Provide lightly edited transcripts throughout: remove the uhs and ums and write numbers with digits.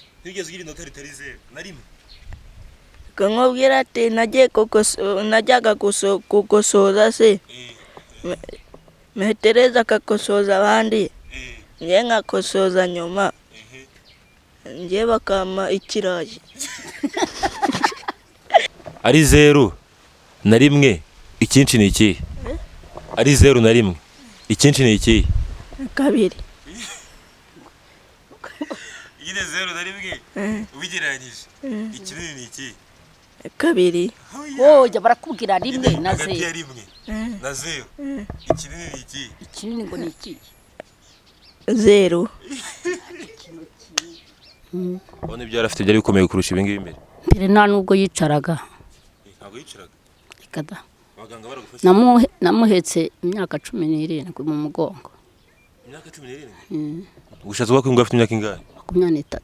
Ntigeze ugira inota ritari zeru na rimwe? Nkubwira ati nagiye najyaga gukosoza se, Metereza akakosoza abandi, njye nkakosoza nyuma, njye bakampa ikirayi. Ari zeru na rimwe, icyinshi ni ikihe? Ari zeru na rimwe, icyinshi ni ikihe? 2. Nyine zeru na rimwe ubigereranyije, ikinini ni ikihe? 2. Wowe barakubwira rimwe na Hagati ya zeru. rimwe na zeru, ikinini ni ikihe? Ikinini ngo ni ikihe? 0. Ubona ibyo yari afite byari bikomeye kurusha ibi ngibi mbere? Mbere nta nubwo yicaraga. Ntabwo yicaraga? Reka da. Abaganga baragufasha? Namuhetse imyaka 17 mu mugongo. Imyaka 17? Ushatse kuvuga ko ngo afite imyaka ingahe? 23.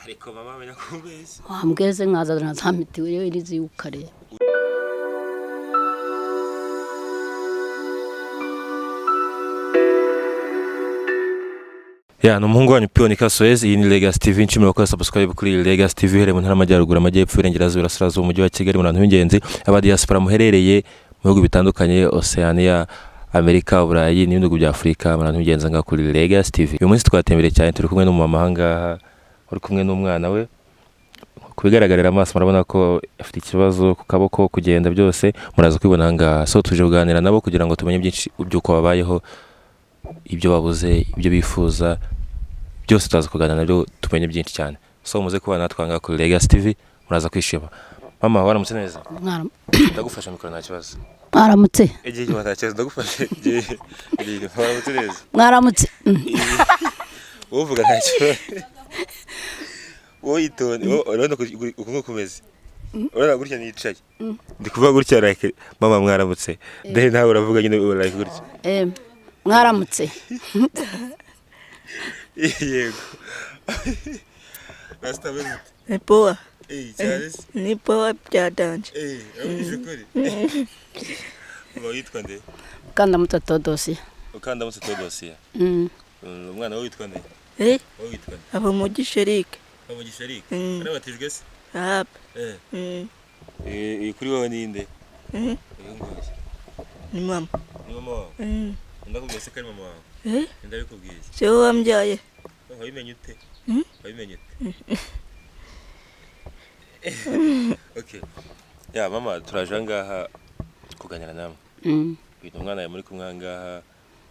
Ariko mama amenya kumbeshya. Wambweze nkazana za mitiweli irizi ukareba. Ya, ni umuhungu wanyu Piyoni Kasoez. Iyi ni Legacy TV. Nshimira gukora subscribe kuri Legacy TV uherereye mu ntara y'Amajyaruguru, Amajyepfo, Iburengerazuba, Iburasirazuba, Umujyi wa Kigali, mu bantu b'ingenzi, aba diaspora muherereye mu bihugu bitandukanye, Oceania, Amerika, Burayi n'ibindi bihugu bya Afurika, mu bantu b'ingenzi ngaha kuri Legacy TV. Uyu munsi twatembereye cyane, turi kumwe n'umumama aha ngaha uri kumwe n'umwana we. Ku bigaragarira amaso murabona ko afite ikibazo ku kaboko, kugenda byose muraza kubibona aha ngaha. So tuje kuganira nabo kugira ngo tumenye byinshi by'uko babayeho, ibyo babuze, ibyo bifuza byose turaza kuganira nabyo, tumenye byinshi cyane. So muze kubana natwe aha ngaha kuri Legacy TV, muraza kwishima. Mama, waramutse neza? Ndagufasha mikoro, nta kibazo. Mwaramutse. Igihe nta kibazo, ndagufasha. Igihe waramutse neza. Mwaramutse. Wowe uvuga nta kibazo, wowe itonde. Wowe urabona uku nguku umeze, urabona gutya nicaye, ndi kuvuga gutya like mama mwaramutse, then nawe uravuga nyine like gutya. Mwaramutse. Yego, Rasta, bene? Ni poa. Cyane se? Ni poa byadanje. Uravugisha ukuri? Mama, witwa nde? Mukandamutsa Theodosia. Ukandamutse Theodosia. Umwana we witwa nde? Wowe witwa nde? Aba Mugisha Eric. Bamugisha Eric? Mm. Arabatijwe se? Hapa. Kuri wowe ni nde? Uyu nguyu? Ni mama. Ni mama wawe? Ndakubwiye se ko ari mama wawe? Ndabikubwiye? Si wowe wambyaye? Wabimenye ute? Wabimenye ute? Okay. Ya mama, turaje aha ngaha kuganira namwe. Uyu ni umwana muri kumwe aha ngaha,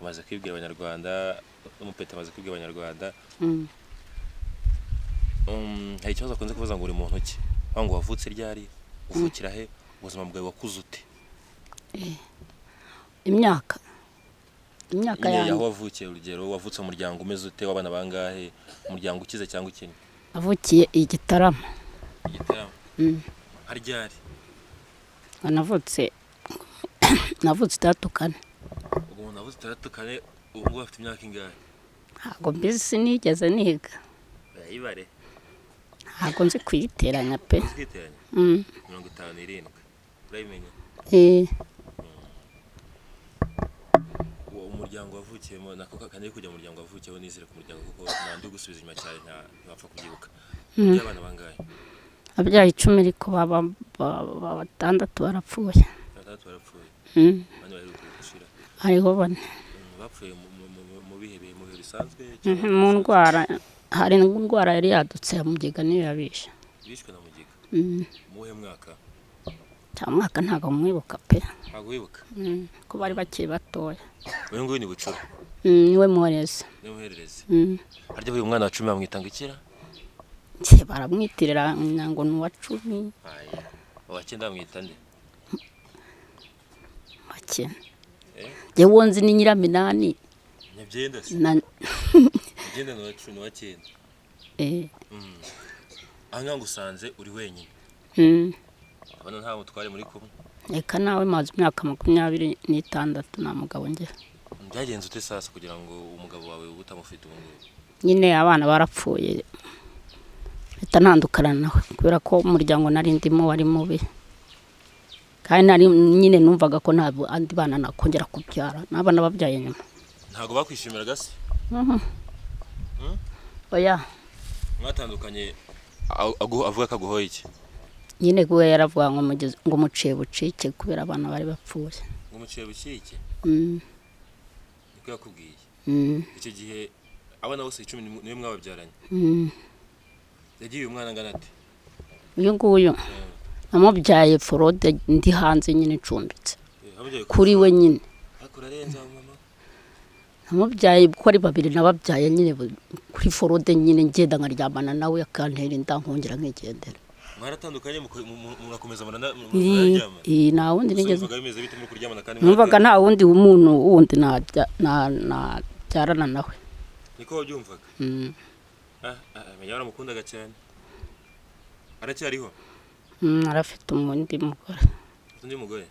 umaze kwibwira Abanyarwanda, n'umupeta amaze kwibwira Abanyarwanda. Hari ikibazo akunze kubaza ngo uri muntu ki? Ngo wavutse ryari? Uvukira he? Ubuzima bwawe wakuze ute? Imyaka. Imyaka Nyine yaho yanjye. wavukiye, urugero wavutse mu muryango umeze ute, w'abana bangahe, umuryango ukize cyangwa ukennye? Navukiye i Gitarama. Igitarama. Haryari? Navutse 64. Ubwo umuntu avutse 64, ubu ngubu afite imyaka ingahe? Ntabwo mbizi, sinigeze niga. Urayibare. Ntabwo nzi kuyiteranya pe. Uzi kwiteranya? 57. Urayimenya? Uwo umuryango wavukiyemo nako kandi kujya mu muryango wavukiyemo, nizere ku muryango kuko nandi gusubiza inyuma cyane ntiwapfa kubyibuka. By'abana bangahe? Ababyeyi 10 ariko baba 6 barapfuye. 6 barapfuye. Bane baheruka gushira. Hariho 4. Bapfuye mu bihe mu bihe bisanzwe? Mu ndwara, hari indwara yari yadutse ya mugiga niyo yabishe. Bishwe na mugiga? Mu wuhe mwaka? Cya mwaka ntabwo mwibuka pe. Ntabwo wibuka? Ko bari bakiri batoya. Uyu nguyu ni bucura? Niwe muhereza. Niwe muhererezi. Harya uyu mwana wa 10 bamwita ngo ikira? Njye baramwitirira ngo ni uwa 10. Aya. Uwa 9 bamwita nde? Make. Njyewe nzi ni Nyiraminani. Nyabyenda se? Na Nyabyenda ni uwa 10, ni uwa 9. Aha ngaha ngusanze uri wenyine. Abana nta mutware muri kumwe. Reka nawe, maze imyaka 26 nta mugabo ngira. Byagenze ute sasa kugira ngo umugabo wawe ube utamufite ubu ngubu? Nyine abana barapfuye, mpita ntandukana nawe kubera ko umuryango nari ndimo wari mubi, kandi nari nyine numvaga ko nta andi bana nakongera kubyara n'abana babyaye nyuma. Ntabwo bakwishimiraga se? Oya. Mwatandukanye Avuga ko aguhoye iki? Nyine we yaravuga ngo ngo muciye bucike kubera abana bari bapfuye. Ngo muciye bucike? Mm. Niko yakubwiye? Mm. Icyo gihe abana bose 10 niwe mwababyaranye? Mm. Yagiye uyu mwana angana ate? Uyu nguyu namubyaye forode ndi hanze nyine ncumbitse. Kuri we nyine. Akurarenza mama. Namubyaye kuko ari babiri nababyaye nyine kuri forode nyine ngenda nkaryamana nawe akantera inda nkongera nkigendera. Mwaratandukanye murakomeza muraryamana? Nta wundi nigeze. Numvaga nta wundi umuntu wundi nabyarana nawe. Niko wabyumvaga? Menya waramukundaga cyane. Aracyariho? Arafite undi mugore. Undi mugore?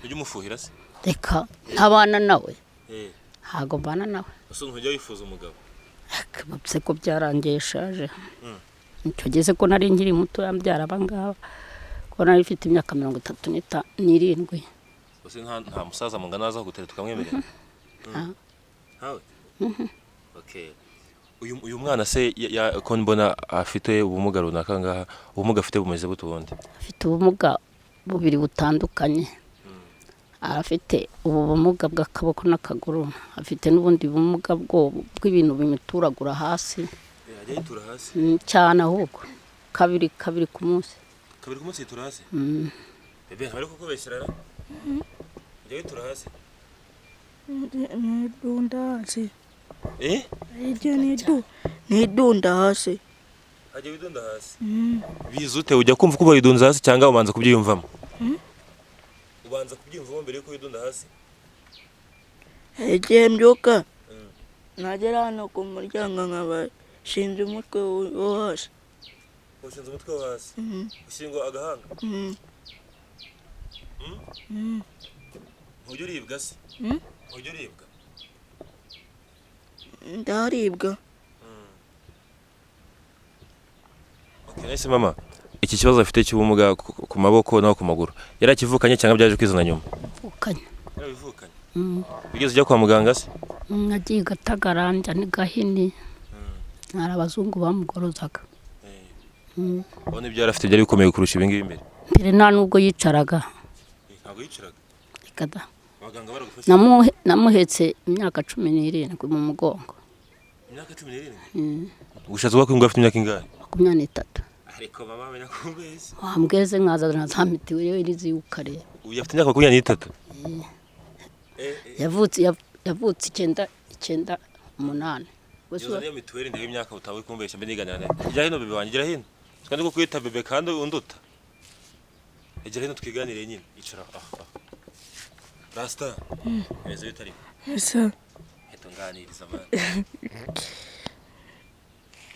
Ujya umufuhira se? Reka ntabana nawe. Ntago mbana nawe. Ese ntujya wifuza umugabo? Bapse ko byarangiye shaje. Icyo gihe ko nari nkiri muto yambyara abangaba, ko nari mfite imyaka 37. Ese nta musaza mungana aza kugutera tukamwemerera? Ntawe? Okay. Uyu mwana se ko mbona afite ubumuga runaka ngaha, ubumuga afite bumeze bute ubundi? Afite ubumuga bubiri butandukanye. Afite ubu bumuga bw'akaboko n'akaguru, afite n'ubundi bumuga bw'ibintu bimuturagura hasi. Ajya yitura hasi? Cyane ahubwo. Kabiri kabiri ku munsi. Kabiri ku munsi yitura hasi? Bebe ntari kukubeshyira? Ajya yitura hasi? Nidunda hasi. Nidunda hasi. Ajya widunda hasi? Bizute ujya kumva ko bayidunza hasi cyangwa ubanza kubyiyumvamo? Ubanza kubyiyumvamo mbere yuko widunda hasi? Igihe mbyuka nagera hano ku muryango nkaba shinze umutwe wo hasi. Ushinze umutwe wo hasi? Ushingwa agahanga? Ntujya uribwa se? Ntujya uribwa? Ndaribwa. Okay, nese mama, iki kibazo afite cy'ubumuga ku maboko no ku maguru yarakivukanye cyangwa byaje kwizana nyuma? Vukanye. Yarabivukanye. Ugeze ujya kwa muganga se? Nagiye Gatagara njya ni Gahini. Hari abazungu bamugorozaga. Ubona ibyo yarafite byari bikomeye kurusha ibi ngibi imbere? Mbere nta nubwo yicaraga. Ntabwo yicaraga? Reka da. Abaganga baragufasha? Namuhetse imyaka 17 mu mugongo. Imyaka 17? Ushatse kuvuga ko ngo afite imyaka ingahe? 23. Ariko mama amenya kumbeshya. Wambweze nkaza na za mitiweli irizi ukareba. Uyu afite imyaka 23? Yavutse 98. Yoza niyo mituweli ndebe imyaka utawe kumbeshya mbe niganira nawe. Ijya hino bebe wanjye, gira hino. Kandi ko kwita bebe kandi unduta. Gira hino twiganire nyine. Icara aha. Rasta. Meze bitari. Esa. Heto nganiriza mwana.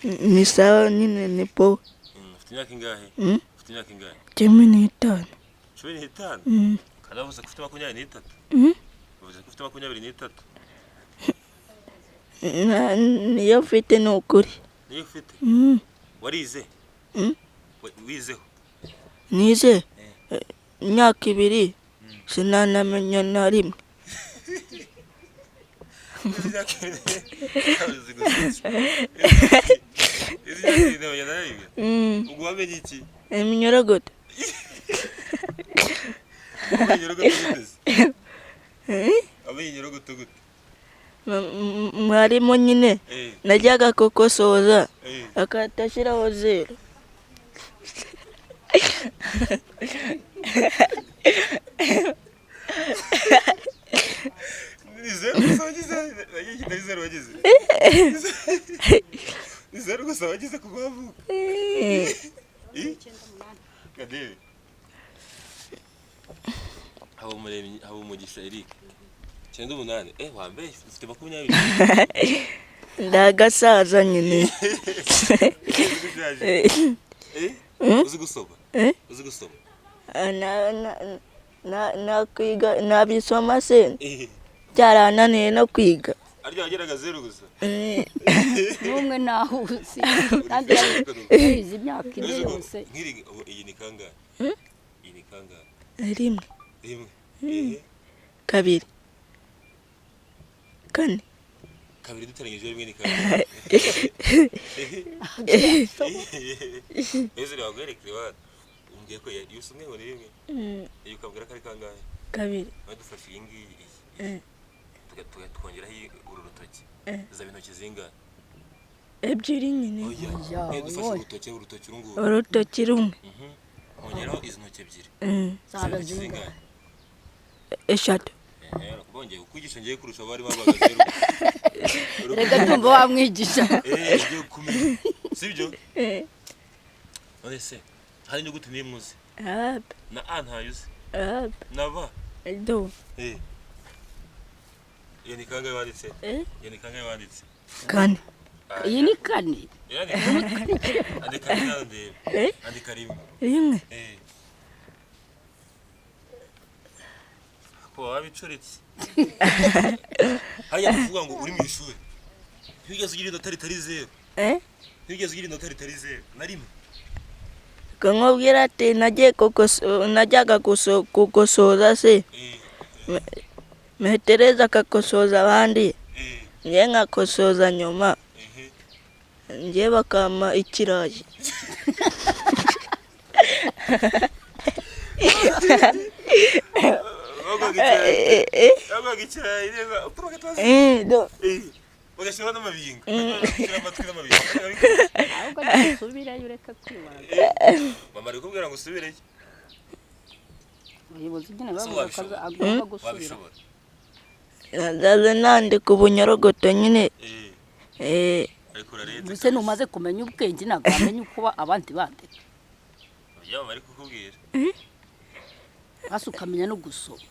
Ni sawa nyine ni po. Ufite imyaka ingahe? Ufite imyaka ingahe? 15. 15? Kandi bavuze ko ufite 23. Bavuze ko ufite 23. Niyo mfite ni ukuri. Niyo ufite? Warize? Wizeho? Nize imyaka 2 sinanamenya na rimwe. Ubwo wamenye iki? Iminyorogoto. Wamenye inyorogoto gute? Mwarimu nyine najyaga kukosoza akahita ashyiraho 0. Ni 0 gusa wagize? Ni 0 wagize? Ni 0 gusa wagize kuva wavuka? Kadebe. Habumugisha Eric. 98. Wambaye ufite 20. Ndagasaza nyine. Uzi gusoma? Uzi gusoma? Na kwiga nabisoma se. Byarananiye no kwiga. Aryo wageraga 0 gusa. Numwe nahuzi. Kandi yarize imyaka ine yose. Nkiri iyi ni kangahe? Iyi ni kangahe? 1. 1. 2. 4. Kabiri duteranyije rimwe ni kabiri. Ese reba guherekera iwacu umbwiye ko iyo usomye ngo ni rimwe, iyo ukambwira ko ari kangahe? Kabiri. Badufashe iyi ngiyi, iyi twongeraho uru rutoki, zaba intoki zingahe? Ebyiri nyine. Oya. Oya, Niyo dufashe oya. urutoki uru nguru, Urutoki rumwe. Nkongeraho izi ntoki ebyiri, zaba Zaba intoki zingahe? zingahe? Eshatu. Ehe, bongeye kukwigisha ngiye kurusha abari babagaze. Reka ndumva wamwigisha. Eh, ugiye kumenya sibyo? Eh. None se hari inyuguti n'imwe uzi? A, Na A ntayo uzi? A, Na B? D. Eh, iyo ni kangahe wanditse? Eh? Iyo ni kangahe wanditse? Kane. Iyi ni kane. Iyo ni kane. Andika rimwe hano ndebe. Eh? Andika rimwe. Rimwe. Eh, ko wabicuritse hariya kuvuga ngo uri mu ishuri ntiwigeze ugira inota ritari zeru? Eh? Ntiwigeze ugira inota ritari zeru na rimwe? Kumubwira ati nagiye najyaga gukosoza se. Eh. Metereza akakosoza abandi, Eh. njye nkakosoza nyuma, Ehe. njye bakampa ikirayi. Baguhaga ikirayi? Eh, eh, Baguhaga ikirayi neza utubaga tubazi. eh, do. Eh, bagashyiraho n'amabinga, bagashyiraho amatwi n'amabinga. Ahubwo usubireyo ureke kwibara. Mama ari kukubwira ngo usubireyo. Ubuyobozi nyine Ese bavuga ko wabishobora? agomba gusubira. Wabishobora? Nazaze nandika ubunyorogoto nyine. Eh. Eh. Ariko uraretse. Mbese numaze kumenya ubwenge ntabwo wamenya uko abandi bandika? Ibyo mama ari kukubwira. Hasi ukamenya no gusoma.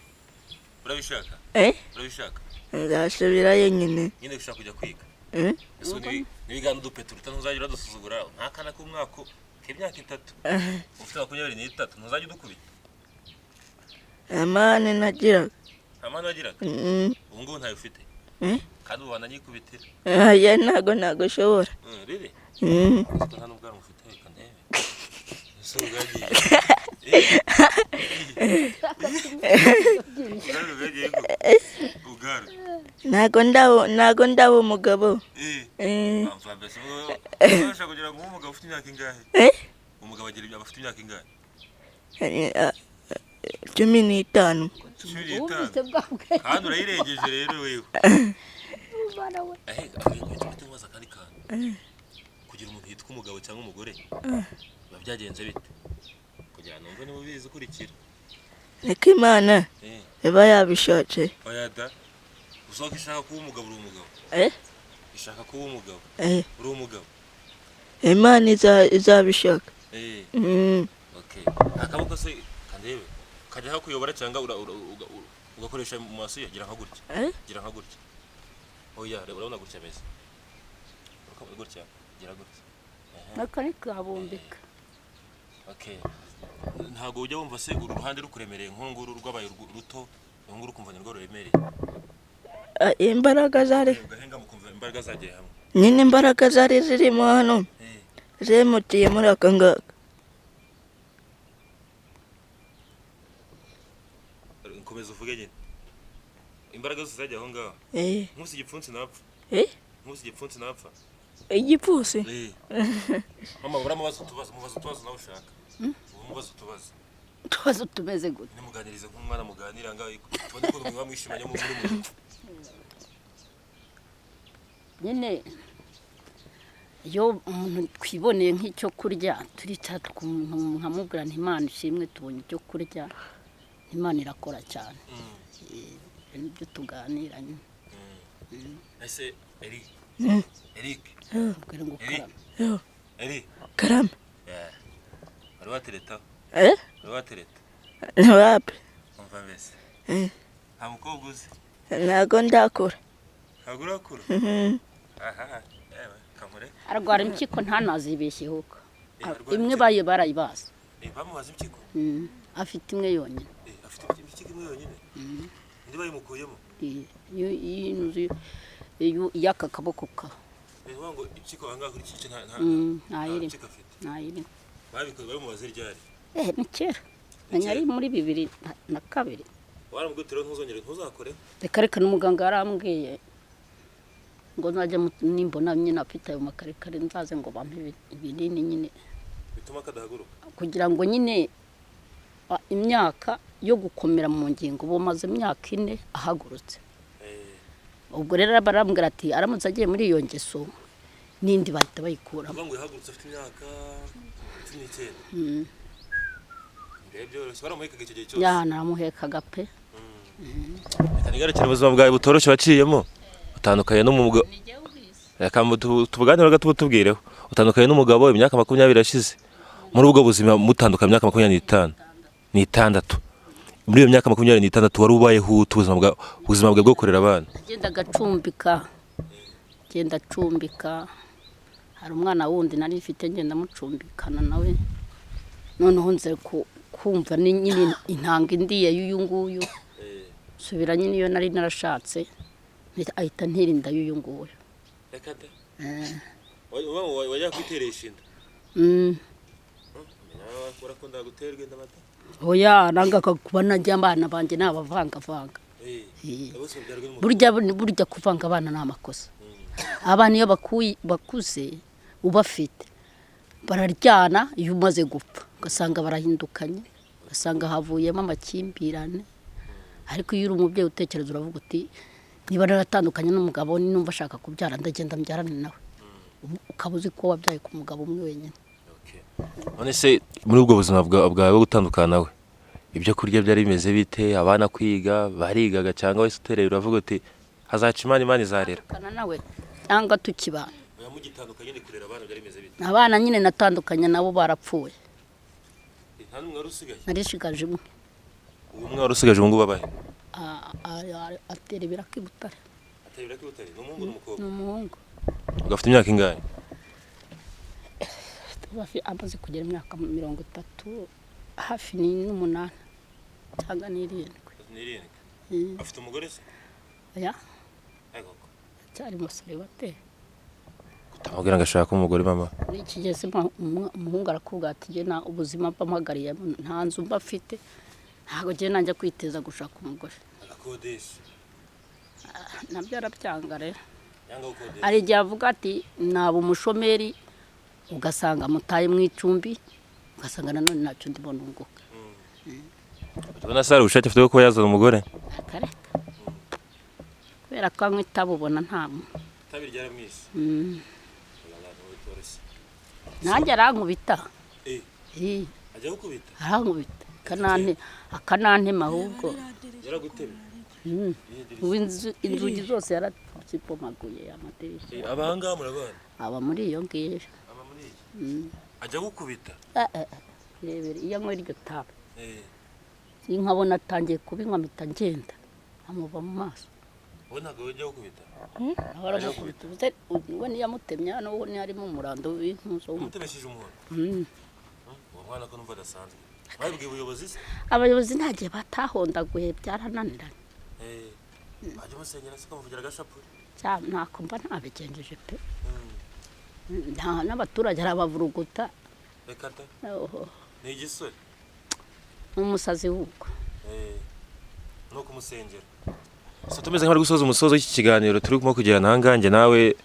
Urabishaka? Eh? Urabishaka? Nzasubirayo nyine. Nyine ushaka kujya kwiga? Eh? Ese niwigana udupeta uruta ntuzajya uradusuzugura nk'akana k'umwaka k'imyaka 3, ufite 23, ntuzajya udukubita? Amahane nagiraga. Nta mahane wagiraga? Mm. Ubu ngubu ntayo ufite? Eh? Kandi ubu wananyikubitira. Aya ntago nagushobora. Riri. Mm. Uzi ko nta n'ubwanwa ufite? Reka ndebe ese ubwagiye. Ubwanwa bwagiye ko ubwanwa. Ntago ndaba umugabo. Eh. Eh. Amva mbese ubwo ubasha kugira ngo ube umugabo ufite imyaka ingahe? Eh? Umugabo agira aba afite imyaka ingahe? 15. 15. Wumvise bwa bwenge? Kandi urayirengeje rero wewe. Umwana we. Ahe, ahita umubaza akandi kantu. Kugira umuntu yitwa umugabo cyangwa umugore biba byagenze bite kugira ngo numve niba ubizi ukurikira? Niko Imana Eh. iba yabishatse. Oya da, usohoka ishaka kuba umugabo uri umugabo? Eh? Ishaka kuba umugabo? Eh. Uri umugabo? Imana izabishaka. Eh. Mm. Okay, akaboko se kandebe kajya hakuyobora cyangwa ugakoresha mu maso? Gira nka gutya. Eh? Gira nka gutya. Oya, reba, urabona gutya ameze. Urabona gutya, gira gutya. Ehe. Nako ni kabumbika. Okay, ntabwo ujya wumva se uru ruhande rukuremereye nk'uru nguru rwabaye ruto, uru nguru ukumva ni rwo ruremereye? Ah, imbaraga zari Ugahenga mukumva imbaraga zagiye hamwe. Nyine imbaraga zari zirimo hano Eh. zemutiye muri aka ngaka. Nkomeza uvuge nyine, imbaraga zose zagiye aho ngaho. Eh. Nkusi igipfunsi napfa. Eh? Nkusi igipfunsi napfa. Igipfusi. Eh. Mama, uramubaza utubazo, mubaza utubazo nawe ushaka. Ubu mubaza utubazo. Utubazo tumeze gute? Nimuganirize nk'umwana muganira ngaho, tubone ukuntu muba mwishimanye muri mu Nyine iyo umuntu twiboneye nk'icyo kurya turicara nkamubwira nti Imana ishimwe tubonye icyo kurya, Imana irakora cyane. Ibyo nibyo tuganira nyine. Ese Eric? Eric. Ubwira ngo Eric. karame. Yo, Eric. karame. Yeah. Wari watereta? Eh? Wari watereta? Wapi? Umva mbese. Eh. Nta mukobwa uzi? Ntago ndakura. Ntabwo urakura? Mhm. Aha, yewe kankore. Arwara impyiko ntanazibeshyeho. Eh, arwara Imwe impyiko. bayo barayibaza. Eh, bamubaza impyiko? Afite imwe yonyine. Eh, afite impyiko imwe yonyine? Indi bayimukuyemo? Iyo y'aka kaboko ka. Ni ukuvuga ngo impyiko aha ngaha kuri iki gice nta Ntayirimo. mpyiko afite. Ntayirimo. Babikoze babimubaze ryari? Eh, ni kera. Menya ari muri 2002. Waramubwiye uti rero ntuzongere ntuzakore? Reka reka, n'umuganga yarambwiye. Ngo nzajya nimbona nyine afite ayo makarekare, nzaze ngo bampe ibinini nyine bituma kadahaguruka, kugira ngo nyine imyaka yo gukomera mu ngingo. Ubu maze imyaka 4 ahagurutse. Ubwo rero barambwira ati aramutse agiye muri iyo ngeso n'indi bahita bayikuramo. Uvuga ngo yahagurutse afite imyaka 19? Byari byoroshye, waramuhekaga icyo gihe cyose? Ya, naramuhekaga pe. Reka nigarukire ubuzima bwawe butoroshye waciyemo. Utandukanye n'umugabo, reka tubuganire gato, tubwireho. Utandukanye n'umugabo imyaka 20 yashize. Muri ubwo buzima mutandukanye imyaka 25 n'itandatu, muri iyo myaka 26 wari ubayeho ute, ubuzima bwawe bwo kurera abana? Agenda acumbika, agenda acumbika. Hari umwana wundi nari mfite, ngenda mucumbikana nawe. Noneho nze kumva ni nyine intanga indiye y'uyu nguyu, subira nyine iyo nari narashatse, ahita ntirinda y'uyu nguyu. Reka da! Wajya kwiteresha inda? Mm. Urakunda guterwa inda mata? Oya, nanga kuba najya abana banjye nabavangavanga. Bose babyarwa n'umugabo? Burya kuvanga abana ni amakosa. Abana iyo bakuze ubafite bararyana. Iyo umaze gupfa ugasanga barahindukanye, ugasanga havuyemo amakimbirane. Ariko iyo uri umubyeyi utekereza, uravuga uti niba naratandukanye n'umugabo, numva ashaka kubyara ndagenda mbyarane nawe. Ukaba uzi ko wabyaye ku mugabo umwe wenyine. None se muri ubwo buzima bwawe bwo gutandukana nawe, ibyo kurya byari bimeze bite? Abana kwiga barigaga, cyangwa wese utereye uravuga uti hazaca Imana, Imana izarera? Tandukana nawe cyangwa tukibana? Mugitandukanye ni kurera abana byari bimeze bite? Abana nyine natandukanye nabo barapfuye. Nta n'umwe wari usigaye? Narishigaje umwe. Uwo umwe wari usigaje ubu ngubu abahe? Atera ibiraka i Butare. Atera ibiraka i Butare? Ni umuhungu n'umukobwa? Ni umuhungu. Ugafite imyaka ingahe? Amaze kugera imyaka 38 hafi, ni n'umunani cyangwa n'irindwi. N'irindwi. Afite umugore se? Oya, cyari umusore wate. Utamubwira ngo ashake umugore, mama? Muri iki gihe se umuhungu arakubwira ati jye na ubuzima mpamagariye, nta nzu mba mfite, ntabwo njye najya kwiteza gushaka umugore. Agakodesha. Nabyo arabyanga rero. Yanga gukodesha? Hari igihe avuga ati naba umushomeri, ugasanga mutaye mu icumbi, ugasanga nanone ntacyo ndimo nunguka. Ubona se hari ubushake afite bwo kuba yazana umugore? Akareka, kubera ko anywa itabi, ubona nta Itabi ryaramwishe. Nanjye arankubita. Eh. Eh. Ajya gukubita? Arankubita akanantema ahubwo. Yaragutemye? Ubu inzugi zose yarazipomaguye, amadirishya. Abahangaha murabana? Aba muri iyo ngiyo. Aba muri iyi? Ajya gukubita? Eh, eh, eh. Rebere iyo anywa iryo tabi, iyo nkabona atangiye kubinywa mpita ngenda amuva mu maso. Wowe ntabwo ujya gukubita? Nawe aramukubita. We niyamutemye hano, we harimo umurando w'intuzo w'umuti. Umutemesheje umuhoro? Uwo mwana ko numva adasanzwe, mwabibwiye ubuyobozi se? Abayobozi nta gihe batahondaguye, byarananiranye. Wajya umusengera se, ukamuvugira agashapure? Ntako mba ntabigenjeje pe. Nta n'abaturage arabavuruguta. Reka da! Oho, Ni igisore. N'umusazi w'ubwo. No kumusengera. So tumeze nk'abari gusoza umusozo w'iki kiganiro turimo kugirana aha ngaha njye nawe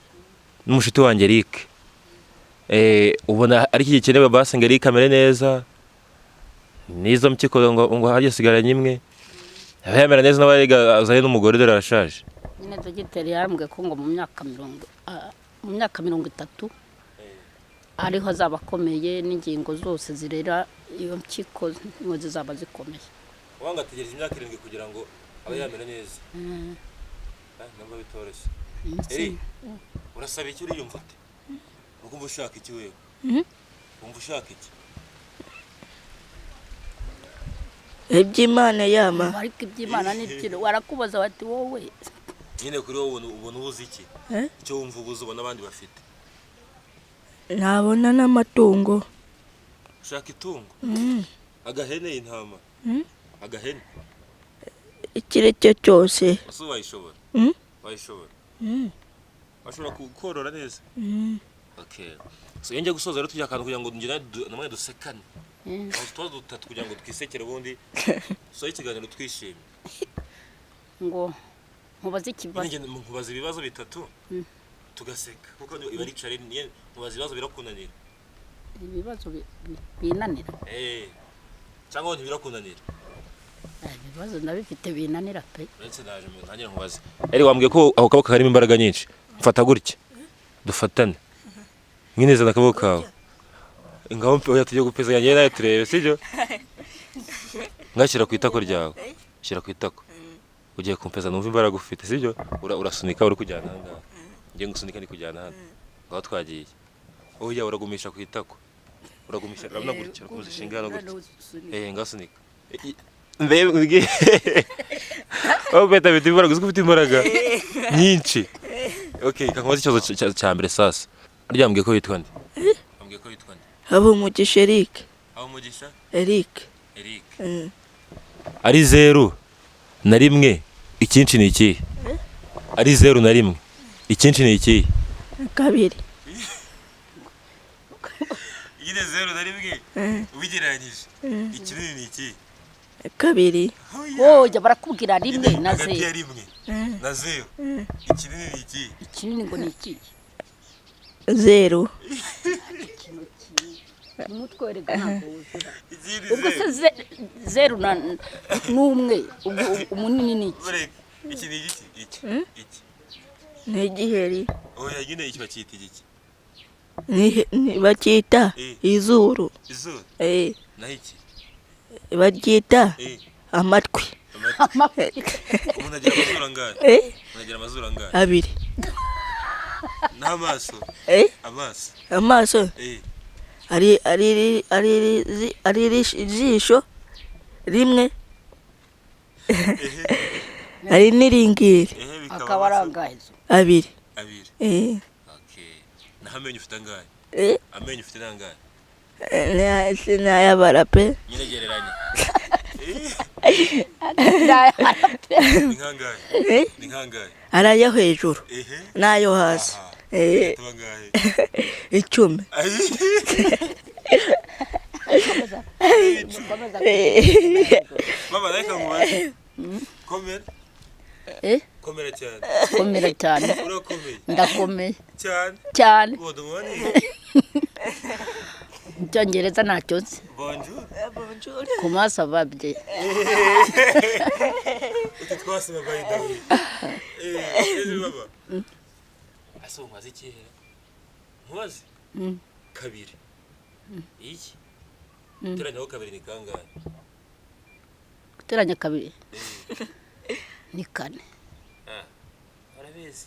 n'umushuti wanjye Eric. Ubona ari iki gikenewe basi ngo Eric amere neza, n'izo mpyiko ngo hajye hasigaranye imwe, abe yamera neza, nawe azanye n'umugore, dore arashaje. Nyine dogiteri yarambwiye ko ngo mu myaka 30 ariho azaba akomeye, n'ingingo zose zirera iyo mpyiko ngo zizaba zikomeye. Wanga ategereje imyaka 7 kugira ngo abe yamera neza. Nubwo bitoroshye. Eri, urasaba iki? Uriyumva ute? Ukumva ushaka iki wewe? Wumva ushaka iki? Iby'Imana yama. Ariko iby'Imana ni iby'ino warakubaza bati wowe. Nyine kuri wowe ubona ubuze iki? Eh? Icyo wumva ubuze, ubona abandi bafite? Ntabona n'amatungo. Ushaka itungo? Agahene, intama, agahene? Icyo ari cyo cyose. Ese wayishobora? Mm? Wayishobora? Washobora korora neza? Okay, so iyo njya gusoza rero, tujya akantu kugira ngo ngire namwe dusekane. Aho utubazo dutatu kugira ngo twisekere, ubundi dusoze ikiganiro twishimye. Ngo nkubaze ikibazo? Nyine nkubaza ibibazo bitatu. Tugaseka kuko iba ari challenge, mubaza ibibazo birakunanira. Ibibazo binanira? Eh, cyangwa ntibirakunanira? Ibibazo ndabifite binanira pe. Uretse naje mu ntangire nkubaze. Eri, wambwiye ko ako kaboko karimo imbaraga nyinshi. Mfata gutya, dufatane nyine, zana akaboko kawe ngaho. Oya, tujye gupeza njyewe nawe turebe, sibyo? Ngashyira ku itako ryawe, shyira ku itako. Ugiye kumpeza numva imbaraga ufite, sibyo? Urasunika uri kujyana aha ngaha, ngiye ngusunika ndi kujyana hano. Ngaho twagiye. Oya, uragumisha ku itako, uragumisha, urabona gutya, urakomeza ishinga hano gutya. Eh, ngasunika. Mbe oh, beta bita imbaraga, uzi ko ufite imbaraga nyinshi. Okay, kankubaza ikibazo cya mbere sasa. Arya mbwiye ko witwa nde? Ambwiye ko witwa nde? Habumugisha Eric. Habumugisha? Eric. Eric. Mm. Ari zeru na rimwe, icyinshi ni ikihe? Ari zeru na rimwe, icyinshi ni ikihe? Kabiri. Nyine zeru na rimwe ubigereranyije, ikinini ni ikihe? Kabiri. Oya, barakubwira rimwe na Hagati ya zeru. Rimwe na zeru, ikinini ni ikihe? Ikinini ngo ni ikihe? Zeru. Umutwe werega ntabwo wuzura. Ikindi. Ubwo se zeru na n'umwe, ubwo umunini ni iki? Bureka, iki ni igiki? Iki, iki? Ni igiheri. Oya nyine, iki bacyita igiki? Bacyita Eh. izuru. Izuru? Eh. Naho iki? Baryita Eh. amatwi. Amatwi. Umuntu agira amazuru angahe? Eh. Umuntu agira amazuru angahe? Abiri. N'amaso? Eh. Amaso? Amaso. Eh. Ari ijisho rimwe, ari n'iringiri. Ehe, bikaba Akaba ari amaso angahe zo? Abiri. Abiri. Eh. Okay, naho amenyo ufite angahe? Eh. Amenyo ufite ni angahe? Sinayabara pe. Nyine gereranya. Ni nkangahe? Eh. Ni nkangahe? Ari ayo hejuru Ehe. n'ayo hasi. Aha. Eh. Tuba angahe? 10. Ayi. Eh. Mama, reka nkubaze. Komera. Eh. Komera cyane. Komera cyane. Urakomeye? Ndakomeye. Cyane? Cyane. Good morning. Icyongereza ntacyo nzi. Bonjour. Bonjour. Ku maso ababye. Utu twasoma by the way. Eh, ejo baba. Ase nkubaze ikihe? Nkubaze? Mm. Kabiri. Iki? Teranyaho kabiri ni kangahe? Guteranya kabiri ni kane. Ah. Arabizi.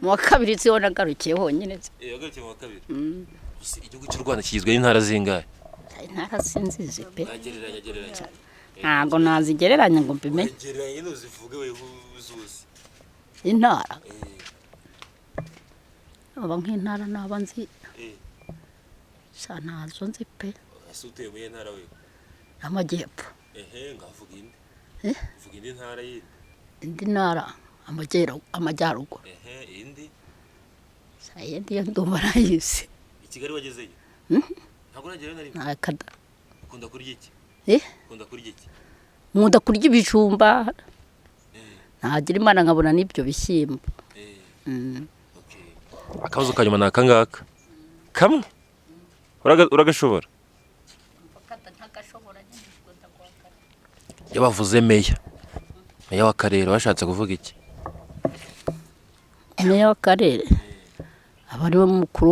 Mu wa kabiri siho nagarukiye honyine. Eh, wagarukiye mu wa kabiri. Mm. Gusa igihugu cy'u Rwanda kigizwe n'intara zingahe? Intara sinzizi pe. Gereranya, gereranya. Ntabwo nazigereranya ngo mbimenye. Gereranya nyine, uzivuge we uzuzi. Intara? Eh. Aba nk'intara naba nzi. Eh. Sha, ntazo nzi pe. Ese utuye muri iyo ntara we? Amajyepfo. Ehe, ngavuga indi. Eh? Vuga indi ntara yindi. Indi ntara amajyaruguru. Ehe, indi. Sha, iyindi yo ndumva nayizi. I Kigali wagezeyo? Mhm. Ntabwo uragerayo na rimwe? Nta kada. Ukunda kurya iki? Eh? Ukunda kurya iki? Nkunda kurya ibijumba. Eh. Nagira Imana nkabona n'ibyo bishyimbo. Eh. Mm. Okay. Akabazo ka nyuma ni aka ngaka. Kamwe. Uragashobora? Iyo bavuze meya, meya w'akarere bashatse kuvuga iki? Meya w'akarere aba ari we mukuru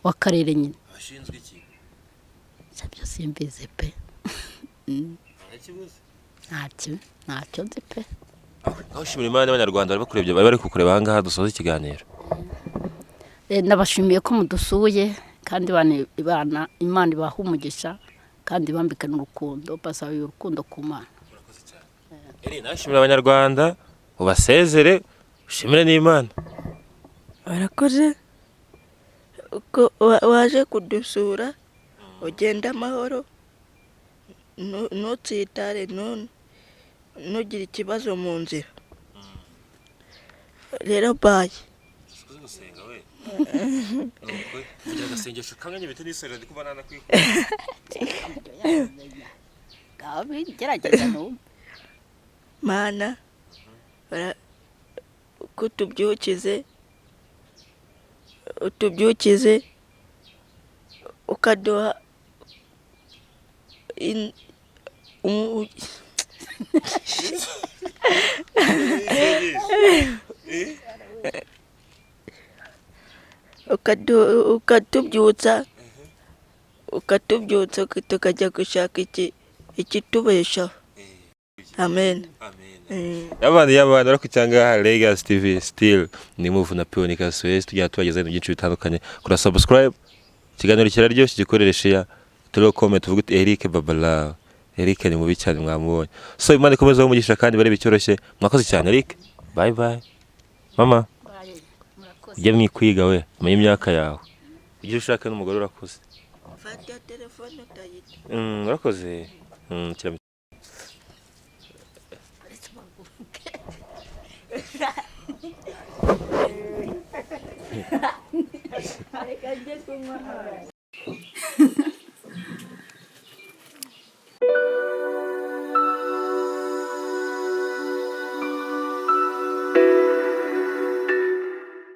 w'akarere nyine. Abashinzwe iki? Ibyo simbizi pe. Ntakibuze. Ntacyo, ntacyo nzi pe. Aho ushimira Imana n'Abanyarwanda bari bakurebye, bari bari kukureba aha ngaha dusoza ikiganiro. Eh, ndabashimiye ko mudusuye kandi bana Imana ibaha umugisha kandi ibambike n'urukundo, basaba urukundo ku Mana. Urakoze cyane. Eri, nawe shimira Abanyarwanda, ubasezere, ushimire n'Imana. Barakoze ko waje kudusura, ugenda amahoro, ntutsitare, ntugire ikibazo mu nzira rero, bye. Uzi gusenga we? Kugira agasengesho kamwe bite n'isore ndi kuba nanakwikura. Ngaho gerageza numve. Mana. Ko tubyukize, utubyukize, ukaduha in- umu- ukatubyutsa tukajya gushaka ikitubeshaho. Amen. Abana y'abana bari ku cyangwa Legacy TV, still ni move na Pionika Suez, tujya tubagezaho ibintu byinshi bitandukanye. Kora subscribe, ikiganiro kiraryoshye, gikorere share, turiho comment uvuge uti Eric Babala, Eric ni mubi cyane, mwamubonye. So Imana ikomeze umugisha kandi barebe icyoroshye. Mwakoze cyane Eric, bye bye. Mama, ujye mwikwiga we, umenye imyaka yawe, ujye ushaka n'umugore urakoze. Fata telefone utayita. Urakoze. Reka njye kunywa amazi.